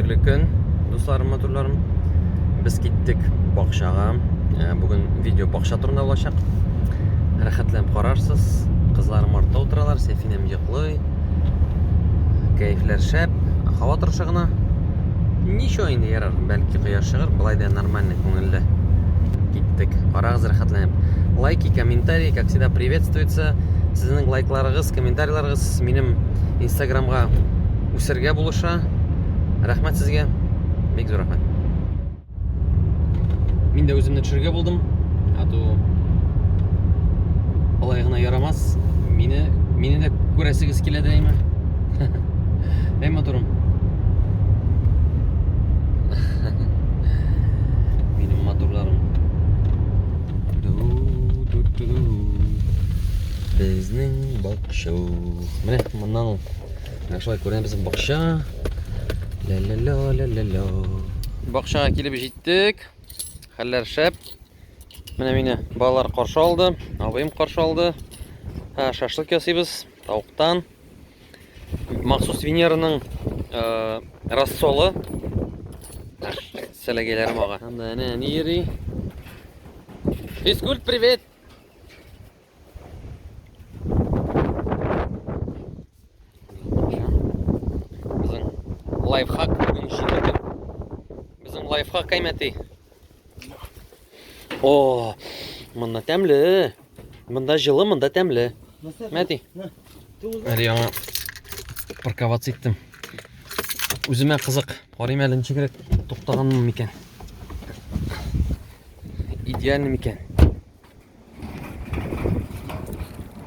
Хәерле көн, дусларым, матурларым. Без киттек бакчага. Э, бүген видео бакча турында булачак. Рәхәтләнеп карарсыз. Кызларым артта утыралар, Сәфинәм йоклый. Кәефләр шәп. Һава торышы гына. Ничего инде ярар, бәлки кояш чыгыр, болай да нормально, күңелле. Киттек. Карагыз рәхәтләнеп. Лайки, комментарии, как всегда, приветствуются. Сезнең лайкларыгыз, комментарийларыгыз минем Инстаграмга үсәргә булыша. Рәхмәт сезгә. Бик зур рәхмәт. Мин дә үземне төшерергә булдым. А то алай гына ярамас. Мине мине дә күрәсегез килә дәйме? Әй матурым. Минем матурларым. Безнең бакча. Менә моннан ул. Менә шулай күренә безнең бакча. Ля-ля-ля-ля-ля-ля. Бакчага килеп җиттек. Хәлләр шәп. Менә мине балалар каршы алды, абыем каршы алды. Ха, шашлык ясыйбыз тавыктан. Махсус Венераның э, рассолы. Сәләгәйләрем ага. Анда әнә әни йөри. Физкульт, привет! Безнең лайфхак бүген җиңелде. Безнең лайфхак каймәти. О, монда тәмле. Монда җылы, монда тәмле. Мәти. Әле яңа парковаться иттем. Үземә кызык. Карыйм әле ничегрәк туктаганмын микән. Идеальный микән.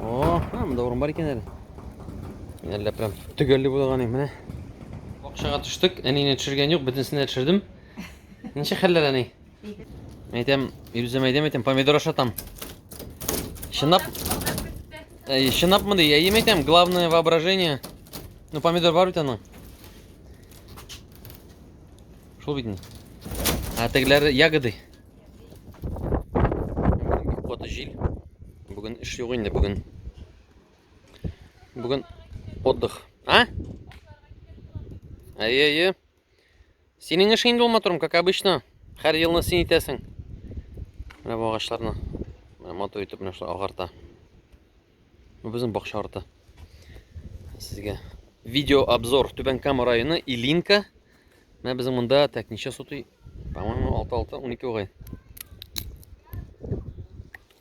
О, а, монда урын бар икән әле. Мин әллә прям төгәлле булган идем, менә. Бакчага төштек, әнине төшергән юк, бөтенесен дә төшердем. Ничек хәлләр, әни? Әйтәм, Илүзәм әйдәм, әйтәм, помидор ашатам. Чынлап, чынлапмы ди? Әйе, әйтәм, главное воображение. Ну, помидор бар бит аның. Шул бит инде. Ә тегеләре ягоды. Бүген бик каты җил. Бүген эш юк инде бүген. Бүген отдых. А? Әйе, әйе. Синең эшең инде ул матурым, как обычно. Һәр елны син итәсең. Менә бу агачларны. Менә матур итеп менә шулай агарта. Бу безнең бакча арты. Сезгә видео обзор Түбән Кама районы Илинка. Менә безнең монда так ничә сутый? По-моему, 6 6 12 бугай.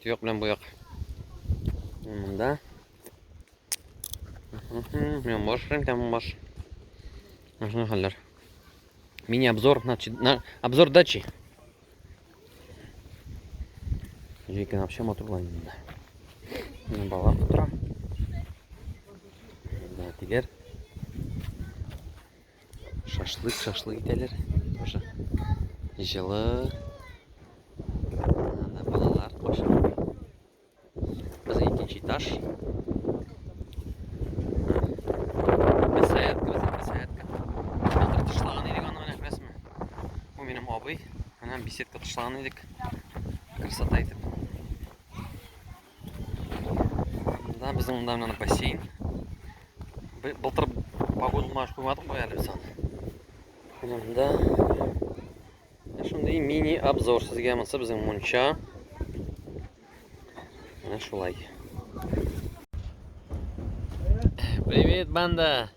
Төяк белән бу як. Монда. Мин баш, там баш. Шуны хәлләр. Мини-обзор на, на обзор дачи. Җәйкен вообще матур була инде. Менә балалар утыра. Монда әтиләр. Шашлык, шашлык итәләр. Тоже җылы. Анда балалар каша. Безнең икенче этаж. Бесәтка, безнең бесәтка. Былтыр тышлаган идек аны менә, күрәсезме? Бу минем абый. Менә беседка тышлаган идек. Красота итеп. Да, безнең монда менә бассейн. Былтыр погода булмагач куймадык бу әле без аны. Менә монда шундый мини-обзор сезгә. Монысы безнең мунча. Менә шулай. Привет, банда!